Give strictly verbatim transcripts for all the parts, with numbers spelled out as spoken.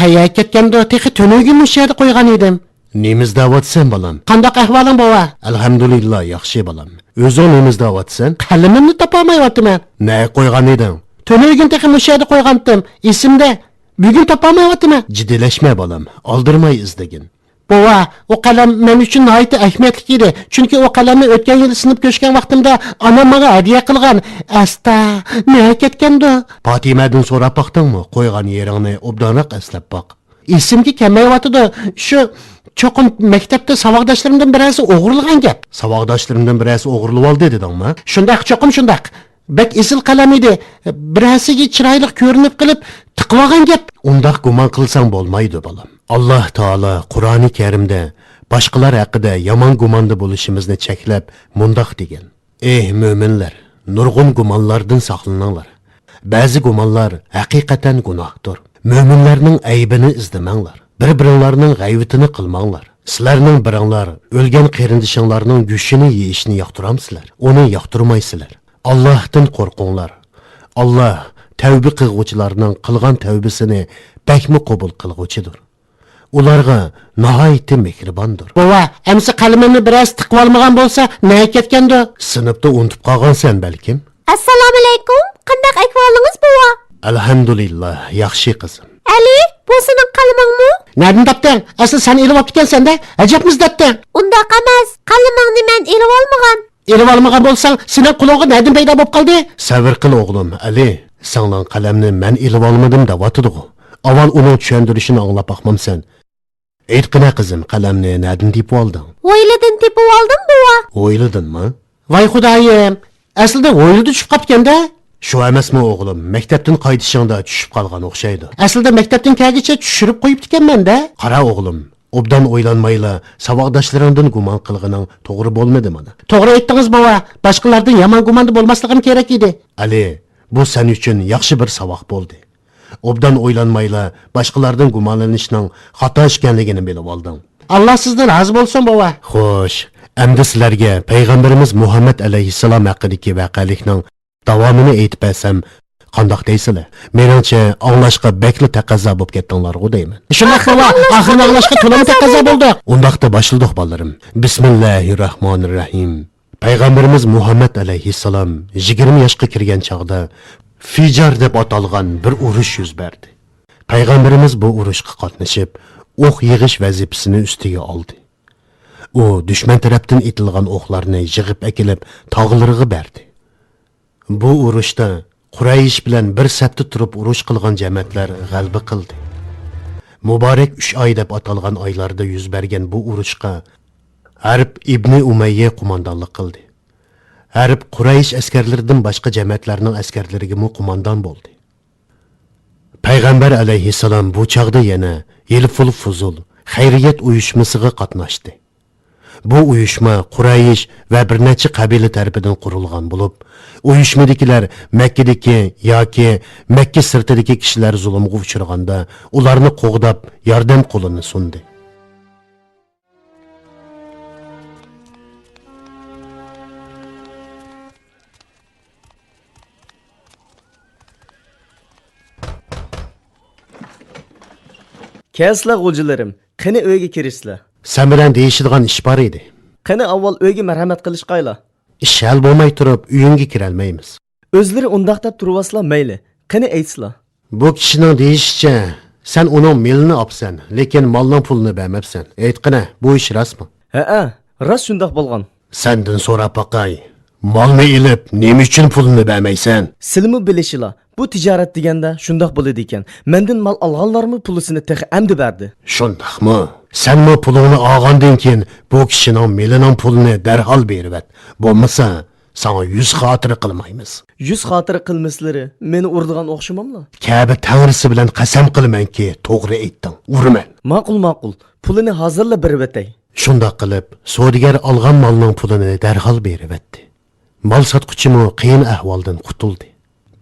قەيەرگە كەتكەندۇ؟ تېخى تۈنۈگۈن مۇشۇ يەردە قويغان ئىدىم. نېمە ئىزدەۋاتىسەن، بالام؟ قانداق ئەھۋالىڭ، بوۋا؟ ئەلھەمدۇلىللا، ياخشى، بالام. ئۆزۈڭ نېمە ئىزدەۋاتىسەن؟ قەلىمىمنى تاپالمايۋاتىمەن. نەگە قويغان ئىدىڭ؟ تۈنۈگۈن تېخى مۇشۇ يەردە قويغانتىم. ئېسىمدە. بۈگۈن تاپالمايۋاتىمەن. جىددىيلەشمە، بالام. ئالدىرىماي ئىزدىگىن. بوۋا، ئۇ قەلەم مەن ئۈچۈن ناھايىتى ئەھمىيەتلىك ئىدى. چۈنكى ئۇ قەلەمنى ئۆتكەن يىلى سىنىپ كۆرۈشكەن ۋاقتىمدا ئانام ماڭا ھەدىيە قىلغان. ئەستا، نەگە كەتكەندۇ؟ پاتىمەدىن سوراپ باقتىڭمۇ؟ قويغان يېرىڭنى ئوبدانراق ئەسلەپ باق. ئېسىمگە كەلمەيۋاتىدۇ. شۇ، چوقۇم مەكتەپتە ساۋاقداشلىرىمدىن بىرەرسى ئوغرىلىغان گەپ. ساۋاقداشلىرىمدىن بىرەرسى ئوغرىلىۋالدى دېدىڭمۇ؟ شۇنداق، چوقۇم شۇنداق. بەك ئېسىل قەلەم ئىدى. بىرەرسىگە چىرايلىق كۆرۈنۈپ قېلىپ، تىقىۋالغان گەپ. ئۇنداق گۇمان قىلساڭ بولمايدۇ، بالام. ئاللاھ تائالا قۇرئانى كەرىمدە باشقىلار ھەققىدە يامان گۇماندا بولۇشىمىزنى چەكلەپ، مۇنداق دېگەن: ئەي مۆمىنلەر، نۇرغۇن گۇمانلاردىن ساقلىنىڭلار. بەزى گۇمانلار ھەقىقەتەن گۇناھتۇر. مۆمىنلەرنىڭ ئەيىبىنى ئىزدىمەڭلار. بىر-بىرىڭلارنىڭ غەيۋىتىنى قىلماڭلار. سىلەرنىڭ بىرىڭلار ئۆلگەن قېرىندىشىڭلارنىڭ گۆشىنى يېيىشنى ياقتۇرامسىلەر؟ ئۇنى ياقتۇرمايسىلەر. ئاللاھتىن قورقۇڭلار. ئاللاھ تەۋبە قىلغۇچىلارنىڭ قىلغان تەۋبىسىنى بەكمۇ قوبۇل قىلغۇچىدۇر. ئۇلارغا ناھايىتى مېھرىباندۇر. بوۋا، ئەمسە قەلىمىمنى بىرەرسى تىقىۋالمىغان بولسا، نەگە كەتكەندۇ؟ سىنىپتا ئۇنتۇپ قالغانسەن بەلكىم؟ ئەسسالامۇئەلەيكۇم، قانداق ئەھۋالىڭىز، بوۋا؟ ئەلھەمدۇلىللا، ياخشى قىزىم. ئەلى، بۇ سېنىڭ قەلىمىڭمۇ؟ نەدىن تاپتىڭ؟ ئەسلى سەن ئىلىۋاپتىكەنسەن-دە، ئەجەبمۇ ئىزدەتتىڭ. ئۇنداق ئەمەس، قەلىمىڭنى مەن ئىلىۋالمىغان. ئېلىۋالمىغان بولساڭ، سېنىڭ قولۇڭغا نەدىن پەيدا بولۇپ قالدى؟ سەۋر قىل، ئوغلۇم، ئەلى، ساڭا قەلەمنى مەن ئېلىۋالمىدىم دەۋاتىدىغۇ. ئاۋۋال ئۇنىڭ چۈشەندۈرۈشىنى ئاڭلاپ باقمامسەن؟ ئېيتقىنە، قىزىم، قەلەمنى نەدىن تېپىۋالدىڭ؟ ھويلىدىن تېپىۋالدىم، بوۋا. ھويلىدىنمۇ؟ ۋاي خۇدايىم، ئەسلىدە ھويلىدا چۈشۈپ قاپتىكەن-دە. شۇ ئەمەسمۇ، ئوغلۇم؟ مەكتەپتىن قايتىشىڭدا چۈشۈپ قالغان ئوخشايدۇ. ئەسلىدە مەكتەپتىن كەلگىچە چۈشۈرۈپ قويۇپتىكەنمەن-دە. قارا، ئوغلۇم، ئوبدان ئويلانمايلا ساۋاقداشلىرىڭدىن گۇمان قىلغىنىڭ توغرا بولمىدى مانا. توغرا ئېيتتىڭىز، بوۋا. باشقىلاردىن يامان گۇماندا بولماسلىقىم كېرەك ئىدى. ئەلى، بۇ سەن ئۈچۈن ياخشى بىر ساۋاق بولدى. ئوبدان ئويلانمايلا باشقىلاردىن گۇمانلىنىشنىڭ خاتا ئىكەنلىكىنى بىلىۋالدىڭ. ئاللا سىزدىن رازى بولسۇن، بوۋا. خوش، ئەمدى سىلەرگە پەيغەمبىرىمىز مۇھەممەد ئەلەيھىسسالام ھەققىدىكى ۋەقەلىكنىڭ داۋامىنى ئېيتىپ بەرسەم قانداق دەيسىلەر؟ مېنىڭچە، ئاڭلاشقا بەكلا تەقەززا بولۇپ كەتتىڭلارغۇ دەيمەن. شۇنداق، بوۋا، ئاخىرىنى ئاڭلاشقا تولىمۇ تەقەززا بولدۇق. ئۇنداقتا باشلىدۇق، بالىلىرىم. بىسمىللاھىرراھمانىرراھىم. پەيغەمبىرىمىز مۇھەممەد ئەلەيھىسسالام يىگىرمە ياشقا كىرگەن چاغدا فىجار دەپ ئاتالغان بىر ئۇرۇش يۈز بەردى. پەيغەمبىرىمىز بۇ ئۇرۇشقا قاتنىشىپ، ئوق يىغىش ۋەزىپىسىنى ئۈستىگە ئالدى. ئۇ دۈشمەن تەرەپتىن ئېتىلغان ئوقلارنى يىغىپ ئەكېلىپ، تاغىلىرىغا بەردى. بۇ ئۇرۇشتا قۇرەيش بىلەن بىر سەپتە تۇرۇپ ئۇرۇش قىلغان جەمەتلەر غەلىبە قىلدى. مۇبارەك ئۈچ ئاي دەپ ئاتالغان ئايلاردا يۈز بەرگەن بۇ ئۇرۇشقا ھەرب ئىبنى ئۇمەييە قوماندانلىق قىلدى. ھەرب قۇرەيش ئەسكەرلىرىدىن باشقا جەمەتلەرنىڭ ئەسكەرلىرىگىمۇ قوماندان بولدى. پەيغەمبەر ئەلەيھىسسالام بۇ چاغدا يەنە ھىلفۇل فۇزۇل خەيرىيەت ئۇيۇشمىسىغا قاتناشتى. بۇ ئۇيۇشما قۇرەيش ۋە بىر نەچچە قەبىلە تەرىپىدىن قۇرۇلغان بولۇپ، ئۇيۇشمىدىكىلەر مەككىدىكى ياكى مەككە سىرتىدىكى كىشىلەر زۇلۇمغا ئۇچرىغاندا، ئۇلارنى قوغداپ، ياردەم قولىنى سۇندى. كەلسىلە، غوجىلىرىم، قېنى، ئۆيگە كىرىشسىلە. سەن بىلەن دېيىشىدىغان ئىش بار ئىدى. قېنى، ئاۋۋال ئۆيگە مەرھەمەت قىلىشقايلا. ئىش ھەل بولماي تۇرۇپ، ئۆيۈڭگە كىرەلمەيمىز. ئۆزلىرى ئۇنداق دەپ تۇرۇۋالسىلا مەيلى. قېنى، ئېيتسىلا. بۇ كىشىنىڭ دېيىشىچە، سەن ئۇنىڭ مېلىنى ئاپسەن، لېكىن مالنىڭ پۇلىنى بەرمەپسەن. ئېيتقىنە، بۇ ئىش راستمۇ؟ ھەئە، راست شۇنداق بولغان. سەندىن سوراپ باقاي، مالنى ئېلىپ، نېمە ئۈچۈن پۇلىنى بەرمەيسەن؟ سىلىمۇ بىلىشىلا، بۇ تىجارەت دېگەندە شۇنداق بولىدىكەن. مەندىن مال ئالغانلارمۇ پۇلىسىنى تېخى ئەمدى بەردى. شۇنداقمۇ؟ سەنمۇ پۇلۇڭنى ئالغاندىن كېيىن، بۇ كىشىنىڭ مېلىنىڭ پۇلىنى دەرھال بېرىۋەت. بولمىسا، ساڭا يۈز خاتىرە قىلمايمىز. يۈز خاتىرە قىلمىسىلىرى، مېنى ئۇرىدىغان ئوخشىماملا؟ كەبە تەڭرىسى بىلەن قەسەم قىلىمەنكى، توغرا ئېيتتىڭ، ئۇرىمەن. ماقۇل، ماقۇل. پۇلىنى ھازىرلا بېرىۋېتەي. شۇنداق قىلىپ، سودىگەر ئالغان مالنىڭ پۇلىنى دەرھال بېرىۋەتتى. مال ساتقۇچىمۇ قىيىن ئەھۋالدىن قۇتۇلدى.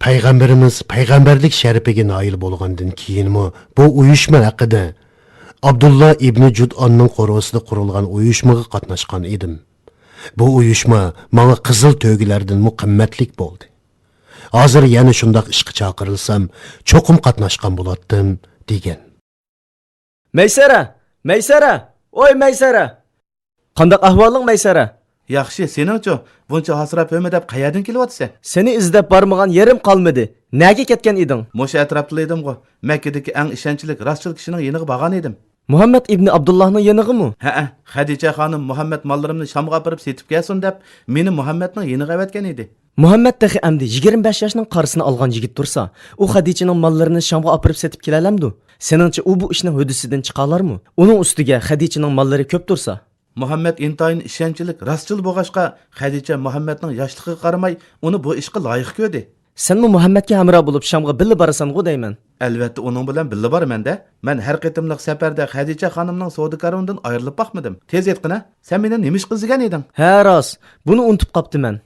پەيغەمبىرىمىز پەيغەمبەرلىك شەرىپىگە نائىل بولغاندىن كېيىنمۇ بۇ ئۇيۇشما ھەققىدە، ئابدۇللا ئىبنى جۇدئاننىڭ قورۇسىدا قۇرۇلغان ئۇيۇشمىغا قاتناشقان ئىدىم. بۇ ئۇيۇشما ماڭا قىزىل تۆگىلەردىنمۇ قىممەتلىك بولدى. ھازىر يەنە شۇنداق ئىشقا چاقىرىلسام، چوقۇم قاتناشقان بولاتتىم، دېگەن. مەيسەرە! مەيسەرە! ۋاي مەيسەرە! قانداق ئەھۋالىڭ، مەيسەرە؟ ياخشى، سېنىڭچۇ؟ بۇنچە ھاسىراپ ھۆمۈدەپ قەيەردىن كېلىۋاتىسەن؟ سېنى ئىزدەپ بارمىغان يېرىم قالمىدى. نەگە كەتكەن ئىدىڭ؟ مۇشۇ ئەتراپتىلا ئىدىمغۇ. مەككىدىكى ئەڭ ئىشەنچلىك، راستچىل كىشىنىڭ يېنىغا بارغان ئىدىم. مۇھەممەد ئىبنى ئابدۇللاھنىڭ يېنىغىمۇ؟ ھەئە، خەدىچە خانىم مۇھەممەد ماللىرىمنى شامغا ئاپىرىپ سېتىپ كەلسۇن دەپ، مېنى مۇھەممەدنىڭ يېنىغا ئەۋەتكەن ئىدى. مۇھەممەد تېخى ئەمدى يىگىرمە بەش ياشنىڭ قارىسىنى ئالغان يىگىت تۇرسا، ئۇ خەدىچىنىڭ ماللىرىنى شامغا ئاپىرىپ سېتىپ كېلەلەمدۇ؟ سېنىڭچە، ئۇ بۇ ئىشنىڭ ھۆددىسىدىن چىقالارمۇ؟ ئۇنىڭ ئۈستىگە خەدىچىنىڭ ماللىرى كۆپ تۇرسا؟ مۇھەممەد ئىنتايىن ئىشەنچلىك، راستچىل بولغاچقا، خەدىچە مۇھەممەدنىڭ ياشلىقىغا قارىماي، ئۇنى بۇ ئىشقا لايىق كۆردى. سەنمۇ مۇھەممەدكە ھەمراھ بولۇپ شامغا بىللە بارىسەنغۇ دەيمەن. ئەلۋەتتە، ئۇنىڭ بىلەن بىللە بارىمەن-دە. مەن ھەر قېتىملىق سەپەردە خەدىچە خانىمنىڭ سودا كارۋىنىدىن ئايرىلىپ باقمىدىم. تېز ئېيتقىنە، سەن مېنى نېمە ئىشقا ئىزدىگەن ئىدىڭ؟ ھە، راست. بۇنى ئۇنتۇپ قاپتىمەن.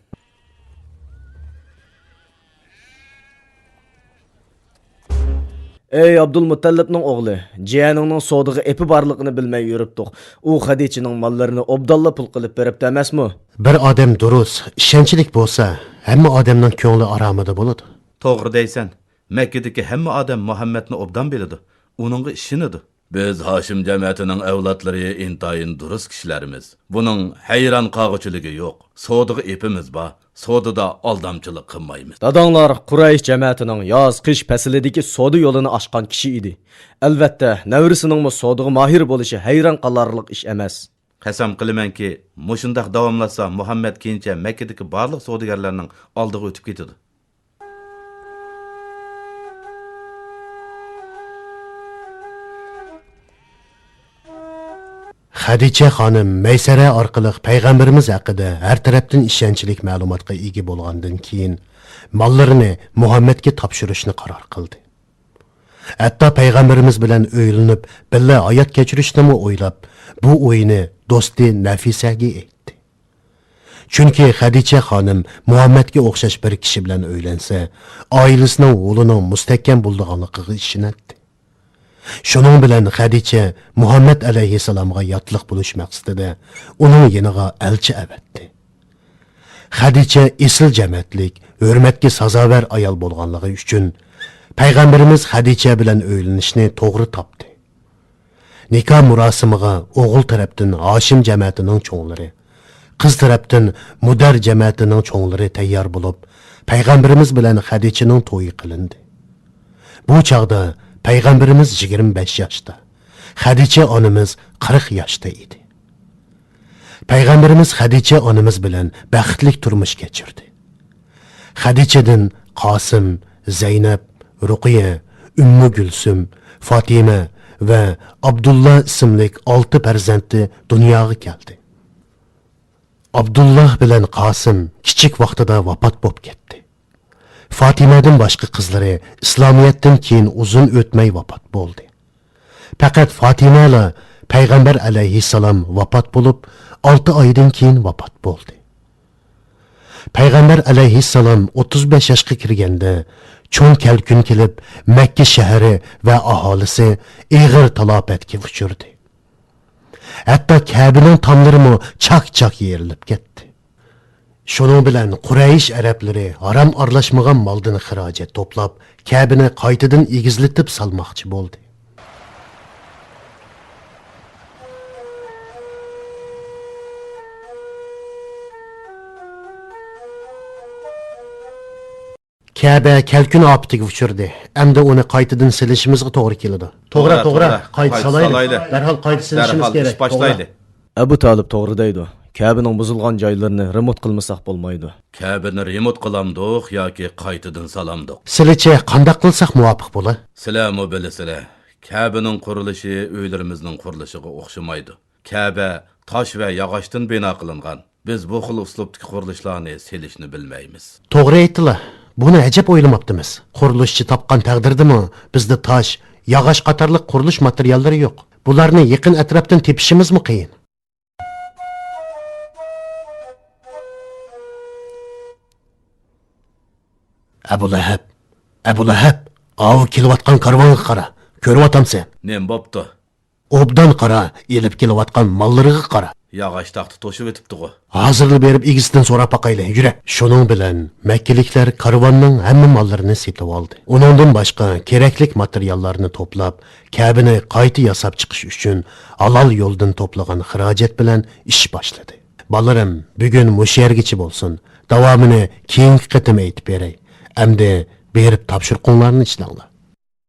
ئەي ئابدۇلمۇتەللىپنىڭ ئوغلى، جىيەنىڭنىڭ سودىغا ئېپى بارلىقىنى بىلمەي يۈرۈپتۇق. ئۇ خەدىچىنىڭ ماللىرىنى ئوبدانلا پۇل قىلىپ بېرىپتۇ ئەمەسمۇ؟ بىر ئادەم دۇرۇس، ئىشەنچلىك بولسا، ھەممە ئادەمنىڭ كۆڭلى ئارامىدا بولىدۇ. توغرا دەيسەن. مەككىدىكى ھەممە ئادەم مۇھەممەدنى ئوبدان بىلىدۇ، ئۇنىڭغا ئىشىنىدۇ. بىز ھاشىم جەمەتىنىڭ ئەۋلادلىرى ئىنتايىن دۇرۇس كىشىلەرمىز. بۇنىڭ ھەيران قالغۇچىلىكى يوق. سودىغا ئېپىمىز بار. سودىدا ئالدامچىلىق قىلمايمىز. داداڭلار قۇرەيش جەمەتىنىڭ ياز، قىش پەسلىدىكى سودا يولىنى ئاچقان كىشى ئىدى. ئەلۋەتتە، نەۋرىسىنىڭمۇ سودىغا ماھىر بولۇشى ھەيران قالارلىق ئىش ئەمەس. قەسەم قىلىمەنكى، مۇشۇنداق داۋاملاشسا، مۇھەممەد كېيىنچە مەككىدىكى بارلىق سودىگەرلەرنىڭ ئالدىغا ئۆتۈپ كېتىدۇ. خەدىچە خانىم مەيسەرە ئارقىلىق پەيغەمبىرىمىز ھەققىدە ھەر تەرەپتىن ئىشەنچلىك مەلۇماتقا ئىگە بولغاندىن كېيىن، ماللىرىنى مۇھەممەدكە تاپشۇرۇشنى قارار قىلدى. ھەتتا پەيغەمبىرىمىز بىلەن ئۆيلىنىپ، بىللە ھايات كەچۈرۈشنىمۇ ئويلاپ، بۇ ئويىنى دوستى نەفىسەگە ئېيتتى. چۈنكى خەدىچە خانىم مۇھەممەدكە ئوخشاش بىر كىشى بىلەن ئۆيلەنسە، ئائىلىسىنىڭ ھولىنىڭ مۇستەھكەم بولىدىغانلىقىغا ئىشىنەتتى. شۇنىڭ بىلەن خەدىچە مۇھەممەد ئەلەيھىسسالامغا ياتلىق بولۇش مەقسىتىدە ئۇنىڭ يېنىغا ئەلچى ئەۋەتتى. خەدىچە ئېسىل جەمەتلىك، ھۆرمەتكە سازاۋەر ئايال بولغانلىقى ئۈچۈن، پەيغەمبىرىمىز خەدىچە بىلەن ئۆيلىنىشنى توغرا تاپتى. نىكاھ مۇراسىمىغا ئوغۇل تەرەپتىن ھاشىم جەمەتىنىڭ چوڭلىرى، قىز تەرەپتىن مۇدەر جەمەتىنىڭ چوڭلىرى تەييار بولۇپ، پەيغەمبىرىمىز بىلەن خەدىچىنىڭ تويى قىلىندى. بۇ چاغدا پەيغەمبىرىمىز يىگىرمە بەش ياشتا، خەدىچە ئانىمىز قىرىق ياشتا ئىدى. پەيغەمبىرىمىز خەدىچە ئانىمىز بىلەن بەختلىك تۇرمۇش كەچۈردى. خەدىچىدىن قاسىم، زەينەپ، رۇقىيە، ئۈممۇ گۈلسۈم، فاتىمە ۋە ئابدۇللا ئىسىملىك ئالتە پەرزەنتى دۇنياغا كەلدى. ئابدۇللا بىلەن قاسىم كىچىك ۋاقتىدا ۋاپات بولۇپ كەتتى. فاتىمەدىن باشقا قىزلىرى ئىسلامىيەتتىن كېيىن ئۇزۇن ئۆتمەي ۋاپات بولدى. پەقەت فاتىمەلا پەيغەمبەر ئەلەيھىسسالام ۋاپات بولۇپ، ئالتە ئايدىن كېيىن ۋاپات بولدى. پەيغەمبەر ئەلەيھىسسالام ئوتتۇز بەش ياشقا كىرگەندە، چوڭ كەلكۈن كېلىپ، مەككە شەھىرى ۋە ئاھالىسى ئېغىر تالاپەتكە ئۇچرىدى. ھەتتا كەبىنىڭ تاملىرىمۇ چاك-چاك يېرىلىپ كەتتى. شۇنىڭ بىلەن قۇرەيش ئەرەبلىرى ھارام ئارىلاشمىغان مالدىن خىراجەت توپلاپ، كەبىنى قايتىدىن ئېگىزلىتىپ سالماقچى بولدى. كەبە كەلكۈن ئاپىتىگە ئۇچرىدى. ئەمدى ئۇنى قايتىدىن سېلىشىمىزغا توغرا كېلىدۇ. توغرا، توغرا، توغرا. قايتا سالايلى. دەرھال قايتا سېلىشىمىز كېرەك. توغرا. ئەبۇ تالىپ توغرا دەيدۇ. كەبىنىڭ بۇزۇلغان جايلىرىنى رېمونت قىلمىساق بولمايدۇ. كەبىنى رېمونت قىلامدۇق ياكى قايتىدىن سالامدۇق؟ سىلىچە قانداق قىلساق مۇۋاپىق بولا؟ سىلەرمۇ بىلىسىلەر، كەبىنىڭ قۇرۇلۇشى ئۆيلىرىمىزنىڭ قۇرۇلۇشىغا ئوخشىمايدۇ. كەبە تاش ۋە ياغاچتىن بىنا قىلىنغان. بىز بۇ خىل ئۇسلۇبتىكى قۇرۇلۇشلارنى سېلىشنى بىلمەيمىز. توغرا ئېيتتىلا. بۇنى ئەجەب ئويلىماپتىمىز. قۇرۇلۇشچى تاپقان تەقدىردىمۇ بىزدە تاش، ياغاچ قاتارلىق قۇرۇلۇش ماتېرىياللىرى يوق. بۇلارنى يېقىن ئەتراپتىن تېپىشىمىزمۇ قىيىن. ئەبۇ لەھەب، ئەبۇ لەھەب، ئاۋۇ كېلىۋاتقان كارۋانغا قارا. كۆرۈۋاتامسەن؟ نېمە بوپتۇ؟ ئوبدان قارا، ئېلىپ كېلىۋاتقان ماللىرىغا قارا. ياغاچ تاختا توشۇۋېتىپتىغۇ. ھازىرلا بېرىپ ئىگىسىدىن سوراپ باقايلى، يۈرە. شۇنىڭ بىلەن مەككىلىكلەر كارۋاننىڭ ھەممە ماللىرىنى سېتىۋالدى. ئۇنىڭدىن باشقا كېرەكلىك ماتېرىياللارنى توپلاپ، كەبىنى قايتا ياساپ چىقىش ئۈچۈن ھالال يولدىن توپلىغان خىراجەت بىلەن ئىش باشلىدى. بالىرىم، بۈگۈن مۇشۇ يەرگىچە بولسۇن. داۋامىنى كېيىنكى قېتىم ئېيتىپ بېرەي. ئەمدى بېرىپ تاپشۇرۇقۇڭلارنى ئىشلەڭلار.